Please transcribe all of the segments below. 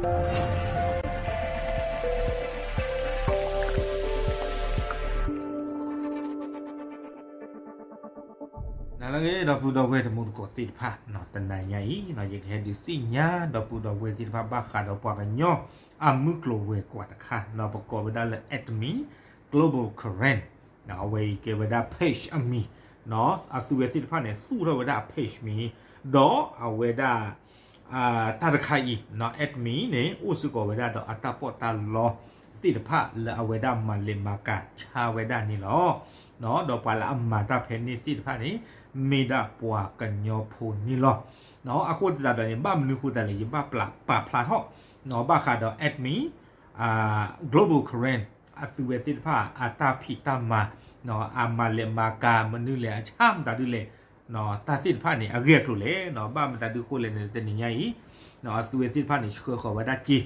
နလၢအဂ့ၤ ဒီပုၢ်ဒီဝဲၢ်တံၤသကိးသ့ၣ်တဖၣ်, တနၤညါအံၤ ယကဟဲဒုးသ့ၣ်ညါ ဒီပုၢ်ဒီဝဲၢ်သ့ၣ်တဖၣ် ဘၣ်ဃးဒီးပှၤကညီအမုၢ်ကျိၤဝဲၤကွာ်တခါ ပကိးဝဲဒၣ်လၢ Admin Global Karen, အဝဲအံၤကဲဝဲဒၣ် page အမံၤ, အသုဝဲသ့ၣ်တဖၣ်န့ၣ် သူၣ်ထီၣ်ဝဲဒၣ်အ page မံၤ, ဒီးအဝဲဒၣ် တၢ်တခါအံၤ Admin န့ၣ် အိၣ်စ့ၢ်ကီးဝဲဒၣ်ဒီးအတၢ်ပီးတၢ်လီသ့ၣ်တဖၣ် လၢအဝဲဒၣ်မၤလဲၤမၤကၤဆါဝဲဒၣ်န့ၣ်လီၤ. ဒီးပှၤလၢအမၤတၢ်ဖဲန့ၣ်သ့ၣ်တဖၣ်န့ၣ် မ့ၢ်ဒၣ်ပှၤကညီဖိန့ၣ်လီၤ. အဃိသတးဒီးန့ၣ် ဘၣ်မနုၤဃိသတးလဲၣ် ယဘၣ်ပာ်ဖျါထီၣ် ဘၣ်ဃးဒီး Admin Global Karen အသုဝဲသ့ၣ်တဖၣ် အတၢ်ဖံးတၢ်မၤ, အမၤလဲၤမၤကၤမနုၤလဲၣ် အဆၣ်မတၤဒုလဲၣ်, တၢ်သ့ၣ်တဖၣ်န့ၣ် အဂ့ၢ်အကျိၤလဲၣ်, ဘၣ်မတၤဒုဃိလဲၣ်န့ၣ် တနံၤညါအံၤ အသုဝဲသ့ၣ်တဖၣ်န့ၣ် ဆှၢဃီၤဝဲဒၣ်စ့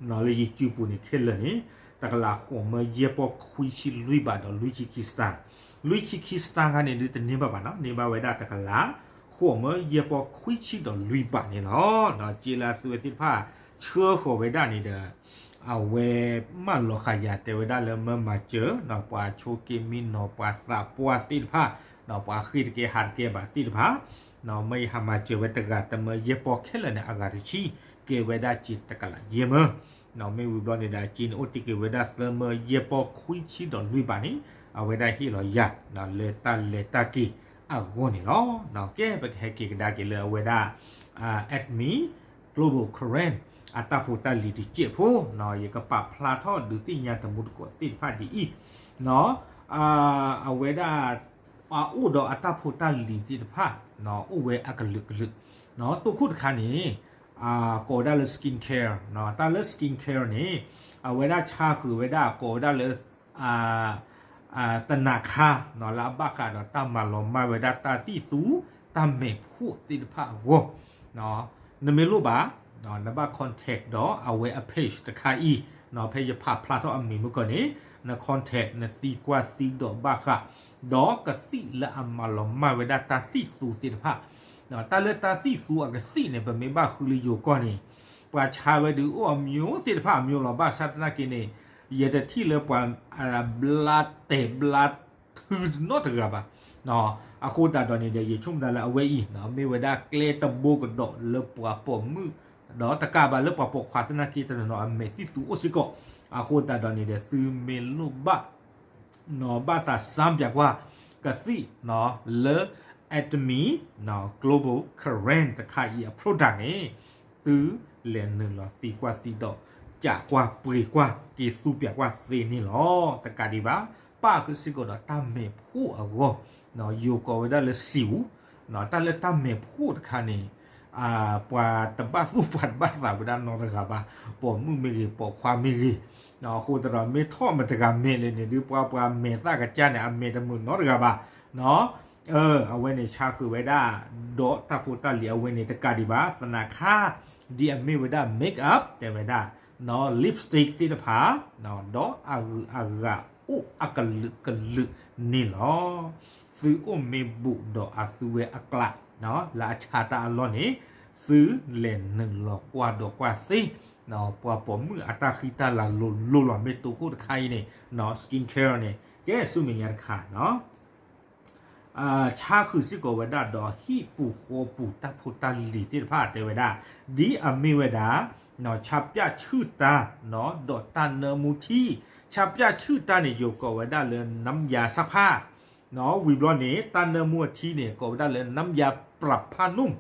လၢ YouTube ပူၤန့ၣ် ခဲလၢာ်န့ၣ် တကလးဃိးမၢယဲၢ်ပီၢ်ခွံဆံလွံၢ်ဘးဒီးလွံၢ်ဆံခံစတၢ်, လွံၢ်ဆံခံစတၢ်ခါန့ၣ်ဒုးတန့ၢ်ဘၣ်ဘၣ်နီၤ, န့ၢ်ဘၣ်ဝဲဒၣ်တကလးဃိးမၢယဲၢ်ပီၢ်ခွံဆံဒီးလွံၢ်ဘးန့ၣ်လီၤ. ဒီးစ့လၢအသုဝဲသ့ၣ်တဖၣ် ဆှၢဃီၤဝဲဒၣ်န့ၣ်ဒီး အဝဲမၢလီၤဃာ်ယၤတဲဝဲဒၣ်လၢမၢမၤစၢၤ ပှၤဆိက့မံနီၤ ပှၤသးပှၢ်သ့ၣ်တဖၣ်, ပှၤဃ့ၢ်တကဲဟးတကဲဘၣ်သ့ၣ်တဖၣ်, မၢယဟးမၤစၢၤဝဲတဂၤတမၢယဲၢ်ပီၢ်ခဲလၢာ်န့ၣ် အဂၤတဆံ ကဲဝဲဒၣ်စ့တကလးယဲၢ်မၢ, မ့ၢ်ဝံၤဘျီန့ၣ်ဒီး အစ့န့ၣ်အိၣ်တ့ၢ်က့ၤဝဲဒၣ်သၢမၢယဲၢ်ပီၢ်ခွံဆံဒီးလွံၢ်ဘးန့ၣ် အဝဲဒၣ်ဟ့ၣ်လီၤယၤ လၢတၢ်လဲၤတၢ်က့ၤအဂီၢ်န့ၣ်လီၤ. ကဲ ပကဟဲက့ၤကဒါက့ၤလၢအဝဲဒၣ် Admin Global Karen အတၢ်ဖိတၢ်လံၤတစဲးဖိ, ယကပာ်ဖျါထီၣ်ဒုးသ့ၣ်ညါတမူတကိးသ့ၣ်တဖၣ်ဒ်အံၤ, အဝဲဒၣ် အအိၣ်ဒီးအတၢ်ဖိတၢ်လံၤသ့ၣ်တဖၣ် အိၣ်ဝဲအကလုာ်ကလုာ်, တိခိၣ်တခါန့ၣ် ကိးဝဲဒၣ်လၢ skin care, တၢ်လၢ skin care န့ၣ် အဝဲဒၣ်ဆါဃုာ်ဝဲဒၣ် ကိးဝဲဒၣ်လၢ သနးခါ လၢအဘၣ်ဃးဒီးတၢ်မၤလီၤမၢ်ဝဲဒၣ် တၢ်သံၣ်သူ တၢ်မဲာ်ဖှိၣ်သ့ၣ်တဖၣ်အဂီၢ်, နမ့ၢ်လိၣ်ဘၣ် နဘၣ် contact ဒီးအဝဲအ page တခါအံၤ, ဖဲယဖးဖျါထီၣ်အမံၤမုၢ်ကီၢ်န့ၣ် န contact နသံကွၢ်သံဒိးဘၣ်ဃး ဒီးကသံၣ်လၢအမၤလီၤမၢ်ဝဲဒၣ်တၢ်သံၣ်သူသ့ၣ်တဖၣ်, တၢ်လၢတၢ်သံၣ်သူအကသံၣ်န့ၣ် ပမ့ၢ်ဘၣ်ဃုလၢယိၤကီၢ်န့ၣ် ပှၤဆါဝဲဒုးအိၣ်အမျိုးသ့ၣ်တဖၣ်အမျိုးလီၤ. ဘၣ်ဆၣ်သနာ်က့န့ၣ် ယတထံၣ်လၢပှၤ ဘျါတဲာ်ဘျါထုနီတဂၤဘၣ်. အဃိသတးဒီးန့ၣ်ဒီး ယဆိကမိၣ်ဒၣ်လၢအဝဲအံၤ မ့ၢ်ဝဲဒၣ်ကျဲတဘိကဒီးလၢပှၤပိာ်မုၣ်, ဒီးတကးဘၣ်လၢပှၤပိာ်ခွါသနာ်က့တနီၤနီၤ အမဲာ်သံၣ်သူအိၣ်စ့ၢ်ကီး. အဃိသတးဒီးန့ၣ်ဒီး သုမ့ၢ်လိၣ်ဘၣ် ဘၣ်သးစၢ်ပၠးကွၢ် ကသံၣ် လၢ Admin Global Karen တခါအံၤအ product န့ၣ် သုလဲၤနုာ်လီၤသံကွၢ်သံဒိး ကးကွၢ်ပှ့ၤကွၢ် က့ၤသူပၠးကွၢ်သ့န့ၣ်လီၤ. တကးဒံးဘၣ် ပၣ်ဃုာ်စ့ၢ်ကီးဒီးတၢ်မဲာ်ဖှိၣ်အဂီၢ်, ယိၤကိးဝဲဒၣ်လၢ စံာ်အူ, တၢ်လၢတၢ်မဲာ်ဖှိၣ်တခါန့ၣ် ပှၤတဘၣ်သူၣ်ပှၤတဘၣ်သးဝဲဒၣ်နီတဂၤဘၣ်, ပိာ်မုၣ်မ့ၢ်ဂ့ၤ ပိာ်ခွါမ့ၢ်ဂ့ၤ, အဃိသတးဒီးမ့ၢ်ထီၣ်မတဂၤမဲာ်လဲၣ်န့ၣ် ဒုးပှၤပှၤမဲာ်သၣ်ကစၢ်န့ၣ် အမဲာ်တမုာ်နီတဂၤဘၣ်. အဝဲန့ၣ်ဆါဃုာ်ဝဲဒၣ် ဒီးတၢ်ဖိတၢ်လံၤအဝဲန့ၣ်တကးဒံးဘၣ် သနးခါ ဒ်အမ့ၢ်ဝဲဒၣ် make up တဲဝဲဒၣ် lipstick သ့ၣ်တဖၣ် ဒီးအဂုၤအဂၤအိၣ်အကလုာ်ကလုာ်န့ၣ်လီၤ. သုအိၣ်မ့ၢ်ဘူးဒီးအသုဝဲအကျး လၢအဆါတၢ်အလီၢ်န့ၣ် သုလဲၤနုာ်လီၤကွၢ်ဒီးကွၢ်သ့, ပှၤပိာ်မုၣ်အတၢ်ဃံတၢ်လၤလိၤလိၤလီၤ မ့ၢ်တိခိၣ်တခါအံၤန့ၣ် skin care န့ၣ် ကဲဆူမဲာ်ညါတခါ ဆါဃုာ်စ့ၢ်ကီးဝဲဒၣ်ဒီးဟံၣ်ပူၤဃီပူၤတၢ်ဖိတၢ်လံၤသ့ၣ်တဖၣ်တဲဝဲဒၣ် ဒ်အမ့ၢ်ဝဲဒၣ် ဆါပၠၣ်ဆူၣ်တၢ် ဒီးတၢ်နၢမူထံ, ဆါပၠၣ်ဆူၣ်တၢ်န့ၣ် ယိၤကိးဝဲဒၣ်လၢ น้ำยาซักผ้า ဝံၤဘျီန့ၣ် တၢ်နၢမူအထံန့ၣ် ကိးဝဲဒၣ်လၢ น้ำยาปรับผ้านุ่ม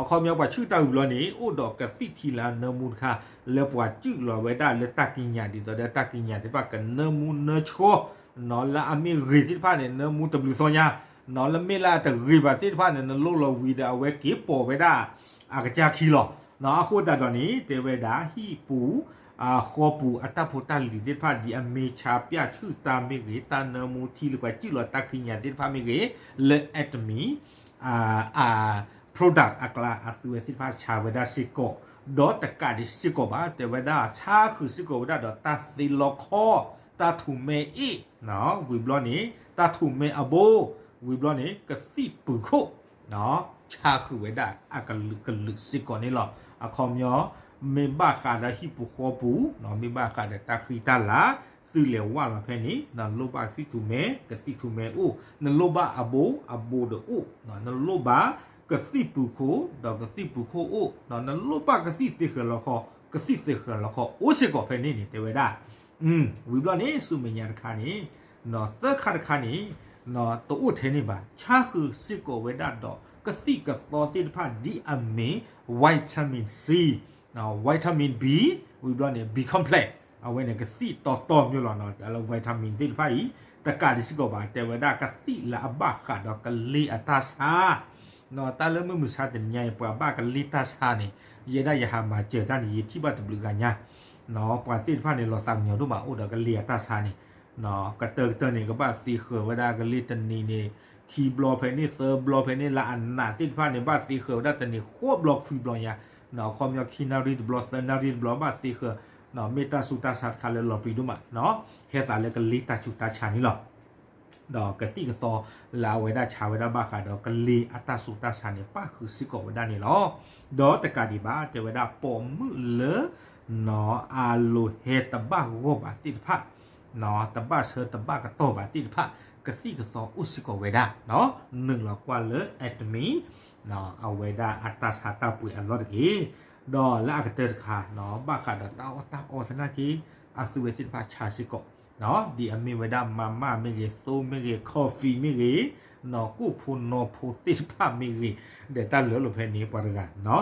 အခီပညီပှၤဆူၣ်တၢ်ဝံၤဘျီန့ၣ် အိၣ်ဒီးကသံၣ်ထံလၢအနၢမူတခါ လၢပှၤစုၣ်လီၤဝဲဒၣ်လၢတၢ်ကံးညာ် ဒ်သိးဒီးတၢ်ကံးညာ်သ့ၣ်တဖၣ် ကနၢမူနၢဆှီ လၢအမ့ၢ်ဂ့ၤသ့ၣ်တဖၣ်န့ၣ် နၢမူတဘျုးသီညါ, လၢမ့ၢ်လၢအတဂ့ၤဘၣ်သ့ၣ်တဖၣ်န့ၣ် နလိၣ်လီၤဝံၤဒီးအဝဲက့ၤပိာ်ဝဲဒၣ် အကစၢ်ခံလီၤ. အဃိသတးဒီးန့ၣ် တဲဝဲဒၣ်ဟံၣ်ပူၤ ဃီပူၤအတၢ်ဖိတၢ်လံၤသ့ၣ်တဖၣ် ဒ်အမ့ၢ်ဆါပၠၣ်ဆူၣ်တၢ်မ့ၢ်ဂ့ၤ, တၢ်နၢမူထံလၢပှၤစုၣ်လီၤတၢ်ကံးညာ်သ့ၣ်တဖၣ်မ့ၢ်ဂ့ၤ, လၢ admin product အကျါ အသုဝဲသ့ၣ်တဖၣ်ဆါဝဲဒၣ်စ့ၢ်ကီး, ဒီးတကးဒံးစ့ၢ်ကီးဘၣ် တဲဝဲဒၣ်ဆါဃုာ်စ့ၢ်ကီးဝဲဒၣ်ဒီးတၢ်သ့လီခီ, တၢ်ထူၣ်မဲအ့ၣ်, ဝံၤဘျီန့ၣ် တၢ်ထူၣ်မဲအဘိ, ဝံၤဘျီန့ၣ် ကသံၣ်ပူၤခိၣ် ဆါဃုာ်ဝဲဒၣ်အကလုာ်ကလုာ်စ့ၢ်ကီးန့ၣ်လီၤ. အခီပညီ မ့ၢ်ဘၣ်ဃးဒီးဟံၣ်ပူၤဃီပူၤ, မ့ၢ်ဘၣ်ဃးဒီးတၢ်ဃံတၢ်လၤ, သုလဲၤဝဲလီၤဖဲန့ၣ်, နလိၣ်ဘၣ်ကသံၣ်ထူၣ်မဲ, ကသံၣ်ထူၣ်မဲအိၣ်, နလိၣ်ဘၣ်အဘိ, အဘိဒီးအိၣ်, နလိၣ်ဘၣ်ကသံၣ်ပူၤခိၣ်, ဒီးကသံၣ်ပူၤခိၣ်အိၣ်, နလိၣ်ဘၣ်ကသံၣ်သ့ဃၢၤလီခီ, ကသံၣ်သ့ဃၢၤလီခီအိၣ်စ့ၢ်ကီးဖဲန့ၣ်န့ၣ် တဲဝဲဒၣ်. ဝံၤဘျီန့ၣ် ဆူမဲာ်ညါတခါန့ၣ်, သၢခါတခါန့ၣ်, တအိၣ်ထဲန့ၣ်ဘၣ်, ဆါဃုာ်စ့ၢ်ကီးဝဲဒၣ်ဒီး ကသံၣ်ကသီသ့ၣ်တဖၣ် ဒ်အမ့ၢ် vitamin C, vitamin B, ဝံၤဘျီန့ၣ် B complex, အဝဲန့ၣ်ကသံၣ်တီတီမ့ၢ်လီၤနီၤ, လၢ vitamin သ့ၣ်တဖၣ်အံၤ, တကးဒံးစ့ၢ်ကီးဘၣ် တဲဝဲဒၣ်ကသံၣ်လၢအဘၣ်ဃးဒီးကလ့ၤအတၢ်ဆါ, တၢ်လၢမုၢ်မဆါတနံၤညါအံၤ ပှၤဘၣ်ကလ့ၤတၢ်ဆါန့ၣ်, ယဲဒၣ်ယဟးမၤစၢၤတၢ်န့ၣ် ယထံၣ်ဘၣ်တဘျုးဂၤညါ, ပှၤသ့ၣ်တဖၣ်န့ၣ် လီၤသးကညီၤဒိၣ်မးအိၣ်ဒီးကလ့ၤအတၢ်ဆါန့ၣ်, ကတၢၢ်ကတၢၢ်န့ၣ် ကဘၣ်သ့ဃၢၤဝဲဒၣ်ကလ့ၤတနံၤန့ၣ်, ခံဘျီဖဲန့ၣ် သၢဘျီဖဲန့ၣ် လၢအနးသ့ၣ်တဖၣ်န့ၣ် ဘၣ်သ့ဃၢၤဝဲဒၣ်တနံၤဃိးဘျီခွံဘျီညါ, ခီပညီခံနၣ်ရံၣ်တဘျီ သၢနၣ်ရံၣ်တဘျီ ဘၣ်သ့ဃၢၤ, မ့ၢ်တၢ်ဆူးတၢ်ဆါတခါလၢလီၤပျံၤဒိၣ်မး, ဟဲသးလၢကလ့ၤတၢ်ဆူးတၢ်ဆါန့ၣ်လီၤ. ဒီးကသံၣ်ကသီလၢအဝဲဒၣ်ဆါဝဲဒၣ်ဘၣ်ဃးဒီးကလ့ၤအတၢ်ဆူးတၢ်ဆါန့ၣ် ပၣ်ဃုာ်စ့ၢ်ကီးဝဲဒၣ်န့ၣ်လီၤ. ဒီးတကးဒံးဘၣ် တဲဝဲဒၣ်ပိာ်မုၣ်လၢ အလိၤဟဲတဘၣ်ဂီၢ်ဘၣ်သ့ၣ်တဖၣ်, တဘၣ်ဆၢတဘၣ်ကတီၢ်ဘၣ်သ့ၣ်တဖၣ်, ကသံၣ်ကသီအိၣ်စ့ၢ်ကီးဝဲဒၣ်, နုာ်လီၤကွၢ်လၢ Atomy အဝဲဒၣ်အတၢ်ဆါတၢ်ပှ့ၤအလီၢ်တက့ၢ်. ဒီးလၢအကတၢၢ်တခါ, ဘၣ်ဃးဒီးတၢ်အီၣ်တၢ်အီသနာ်က့, အသုဝဲသ့ၣ်တဖၣ်ဆါစ့ၢ်ကီး, ဒ်အမ့ၢ်ဝဲဒၣ် မၤမၢ်မ့ၢ်ဂ့ၤ, သိမ့ၢ်ဂ့ၤ, coffee မ့ၢ်ဂ့ၤ, ကိၣ်ဖိနီဖိသ့ၣ်တဖၣ်မ့ၢ်ဂ့ၤ, ဒီးတၢ်လၢလိာ်ဖဲန့ၣ်ပှၤတဂၤ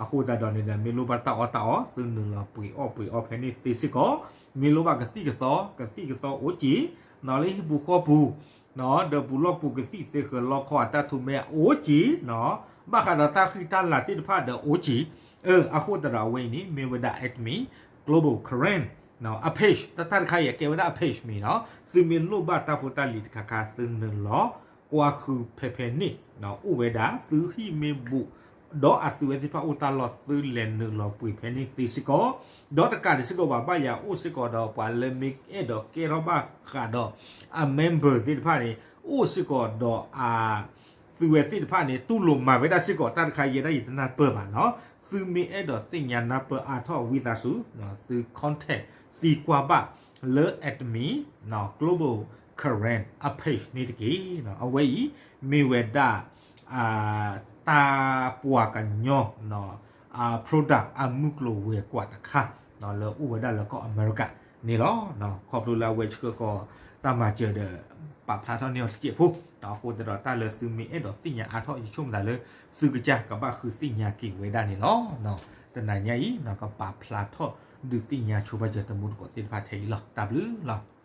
အဃိသတးဒီးန့ၣ်ဒီး မ့ၢ်လိၣ်ဘၣ်တၢ်အီၣ်တၢ်အီ သုနုာ်လီၤပှ့ၤအီၣ်ပှ့ၤအီဖဲန့ၣ်သ့စ့ၢ်ကီး, မ့ၢ်လိၣ်ဘၣ်ကသံၣ်ကသီ, ကသံၣ်ကသီအိၣ်က့ၤ, လၢဟံၣ်ပူၤဃီပူၤ, ဒီးပူၤလီၢ်ပူၤကသံၣ်သ့ဃၢၤလီခီအတၢ်ထူၣ်မဲအိၣ်က့ၤ, ဘၣ်ဃးဒီးတၢ်ဃံတၢ်လၤသ့ၣ်တဖၣ်ဒီးအိၣ်က့ၤ, အဃိသတးဒီးအဝဲအံၤန့ၣ် မ့ၢ်ဝဲဒၣ် Atomy Global Current အ page တၢ်တခါအံၤအကဲဝဲဒၣ်အ page မ့ၢ်နီၤ, သုမ့ၢ်လိၣ်ဘၣ်တၢ်ဖိတၢ်လံၤတခါခါ သုနုာ်လီၤကွၢ်ဃုဖဲဖဲန့ၣ်, အိၣ်ဝဲဒၣ်သုဟံၣ်မ့ၢ်ဘူး, ဒီးအသုဝဲသ့ၣ်တဖၣ်အိၣ်တၢ်လီၢ်သုလဲၤနုာ်လီၤပှ့ၤဖဲန့ၣ်သ့စ့ၢ်ကီး, ဒီးတကးဒံးစ့ၢ်ကီးဘၣ် ဘၣ်ယၤအိၣ်စ့ၢ်ကီးဒီးပှၤလၢမ့ၢ်အဲၣ်ဒိးကဲထီၣ်ဘၣ်ဃးဒီး အ member သ့ၣ်တဖၣ်န့ၣ်, အိၣ်စ့ၢ်ကီးဒီးအ သုဝဲသ့ၣ်တဖၣ်န့ၣ် တူၢ်လိာ်မၤဝဲဒၣ်စ့ၢ်ကီး တၢ်တခါယဲဒၣ်ယတနၢ်ပၢၢ်ဘၣ်နီၤ, သုမ့ၢ်အဲၣ်ဒိးသ့ၣ်ညါနၢ်ပၢၢ်အါထီၣ်ဝံသးစူၤ, သု contact သံကွၢ်ဘၣ်လၢ Atomy Global Current အ page န့ၣ်တက့ၢ်. အဝဲအံၤ မ့ၢ်ဝဲဒၣ် တၢ်ပှၤကညီ product အမုၢ်ကျိၤဝဲၤကွာ်တခါ လၢအိၣ်ဝဲဒၣ်လၢကီၢ်အမဲရကၤန့ၣ်လီၤ. ခီဖျိလၢအဝဲဆှၢဃီၤတၢ်မၤစၢၤဒီး ပာ်ဖျါထီၣ်န့ၢ်အီၤတစဲးဖိ, အဃိသတးဒီးတၢ်လၢသုမ့ၢ်အဲၣ်ဒိးသ့ၣ်ညါအါထီၣ် ယဆိကမိၣ်သးလၢ သုကစၢ်ကဘၣ်ဃုသ့ၣ်ညါက့ၤဝဲဒၣ်န့ၣ်လီၤ. တနၤညါအံၤ ကပာ်ဖျါထီၣ်ဒုးသ့ၣ်ညါဆိပာ်စၢၤတမူတကိးသ့ၣ်တဖၣ်ထဲအံၤလီၤ. တၢ်ဘျုးလီၤ.